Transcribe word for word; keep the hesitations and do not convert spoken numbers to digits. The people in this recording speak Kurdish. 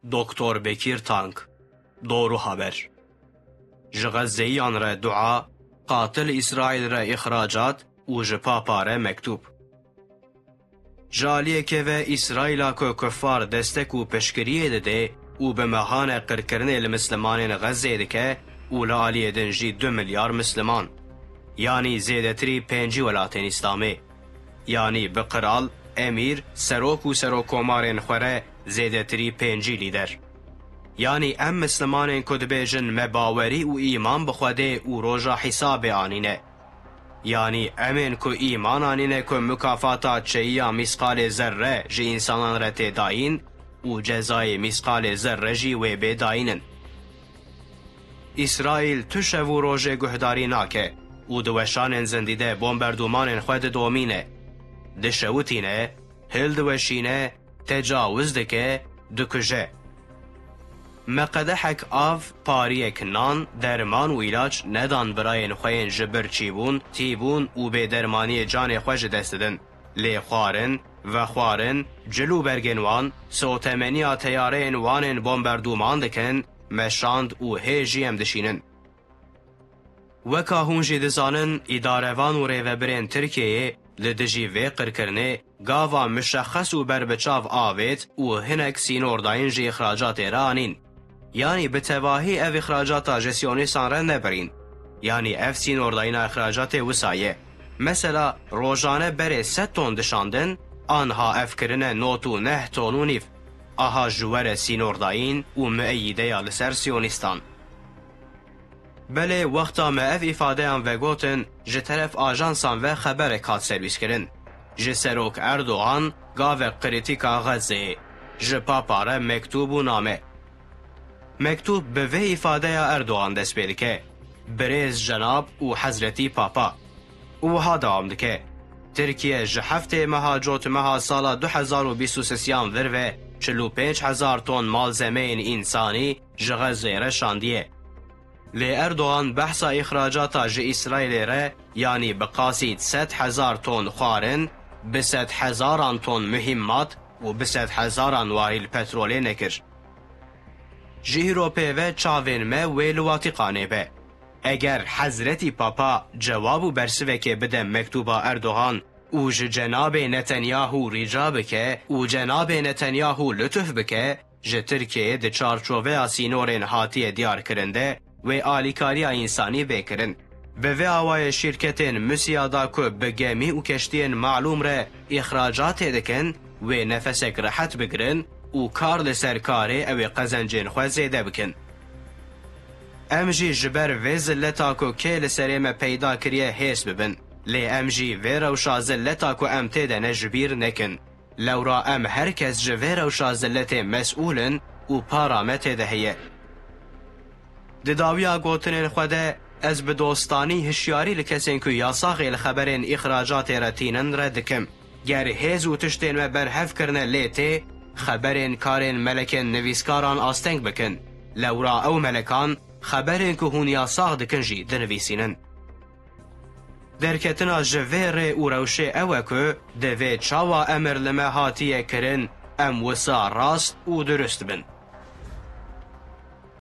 Doktor Bekîr Tank, Doğru Haber. Ji Xezzeyiyan re dua, qatil Îsraîl re îxracat û ji Papa re mektûb. Ji aliyekê ve Îsraîla ku kuffar destek û piştgiriyê dide û bi mehane qirkirinê li Mislimanên Xezzeyê dike û li aliyê din jî du milyar Misliman, yanî zêdetirî pêncî welatên Îslamê, yanî bi qral, emîr, serok û serokkomarên xwe re zêdetirî pêncî lîder. Yanî em Mislimanên ku dibêjin me bawerî û îman bi Xwedê û roja hîsabê anîne. Yanî em ên ku îman anîne ku mukafata çeyiya mîsqalê zerre ji însanan re tê dayîn û cezayê mîsqalê zerre jî wê bê dayîn in. Îsraîl tu şev û rojê guhdarî nake û di weşanên zindî de bomberdûmanên xwe didomîne, dişewitîne, hildiweşîne, tecawiz dike, dikuje. Me qedehek av, pariyek nan, derman û îlaç nedan birayên xwe yên ji birçîbûn, tîbûn û bêdermaniyê canê xwe ji dest didin. Lê xwarin, vexwarin, cil û bergên wan, sotemeniya teyareyên wan ên bomberdûman dikin, me şand û hê jî em dişînin. Weka hûn jî dizanin, îdarevan û rêvebirên Tirkiyeyê li dijî vê qirkirinê gava mişexes û berbiçav avêt û hinek sînordayîn ji îxracatê re anîn. Yanî bi tevahî ev îxracata ji siyonîstan re nebirîn. Yanî ev sînordayîna îxracatê wisa ye. Mesela rojane berê sed ton dişandin, anha ev kirine nod û neh ton û nîv. Aha ji we re sînordayîn û mieyîdeya li ser siyonîstan. Belê wexta me ev îfadeyan vegotin, ji teref ajansan ve xeberek hat serwîskirin. Ji Serok Erdogan gavek krîtîka Xezzeyê, ji Papa re mektûb û name. Mektûb bi vê îfadeya Erdogan dest pê dike: Birêz Cenab û Hezretî Papa. Û wiha dewam dike: Tirkiye ji heftê meha Cotmeha sala du hezar û bîst û sêyan vir ve çil û pênc hezar ton malzemeyên însanî ji Xezzeyê re şandiye. Lê Erdogan behsa îxracata ji Îsraîlê re, yanî bi qasî sed hezar ton xwarin, bi sed hezaran ton muhîmmat û bi sed hezaran warîl petrolê nekir. Ji îro pê ve çavên me wê li Watîqanê be. Eger Hezretî Papa cewab û bersivekê bide mektûba Erdogan û ji Cenabê Netanyahu rîca bike û Cenabê Netanyahu lutuf bike, ji Tirkiyeyê di çarçoveya sînorên hatiye diyarkirin de wê alîkariya însanî bê kirin. Bi vê awayê şîrketên Misya da ku bi gemî û keştiyên malûm re îxracatê dikin, wê nefesek rehet bigirin û kar li ser karê ew ê qezencên xwe zêde bikin. Em jî ji ber vê zilleta ku kê li serê me peyda kiriye hês bibin. Lê em jî vê rewşa zilleta ku em tê de ne ji bîr nekin. Lewra em her kes ji vê rewşa zilletê mesûl in û para me tê de heye. Di dawiya gotinên xwe de ez bi dostanî hişyarî li kesên ku yasaxê li xeberên îxracatê re tînin re dikim. Ger hêz û tiştên me berhev kirine lê tê, xeberên karên melekên nivîskaran asteng bikin. Lewra ew melekan xeberên ku hûn yasax dikin jî dinivîsînin. Derketina ji vê rê û rewşê ew e ku divê çawa emir li me hatiye kirin, em wisa rast û durust bin.